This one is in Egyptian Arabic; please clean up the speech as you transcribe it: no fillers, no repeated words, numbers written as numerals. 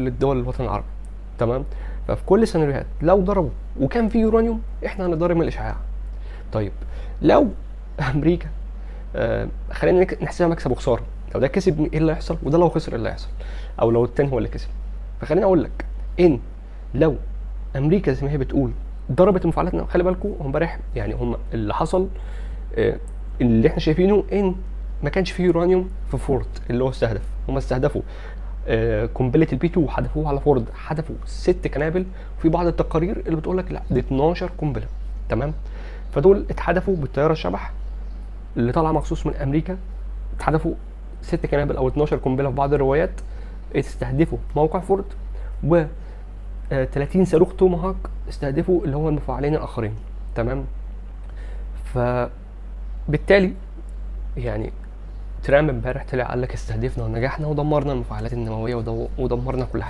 الدول الوطن العربي. تمام. ففي كل السيناريوهات لو ضربوا وكان في يورانيوم احنا هنضرب من الاشعاع. طيب لو امريكا خلينا نحسبها مكسب وخسارة، لو ده كسب ايه اللي هيحصل، وده لو خسر ايه اللي هيحصل، او لو التاني هو اللي كسب. فخليني اقول لك ان لو امريكا زي ما هي بتقول ضربت المفاعلات، خلي بالكم هم امبارح يعني هم اللي حصل اللي احنا شايفينه ان ما كانش فيه يورانيوم في فورد اللي هو استهدف، هم استهدفوا قنبلة ال B 2 حدفوها على فورد، حدفوا 6 قنابل، وفي بعض التقارير اللي بتقول لك لا دي 12 قنبلة. تمام. فدول اتحدفوا بالطيارة الشبح اللي طالعه مخصوص من امريكا، اتحدفوا 6 قنابل او 12 قنبلة في بعض الروايات، استهدفوا موقع فورد، و 30 صاروخ توماهاك استهدفوا اللي هو المفاعلين الاخرين. تمام. فبالتالي يعني ترامب امبارح طلع قال لك استهدفنا ونجحنا ودمرنا المفاعلات النووية ودمرنا كل حاجة.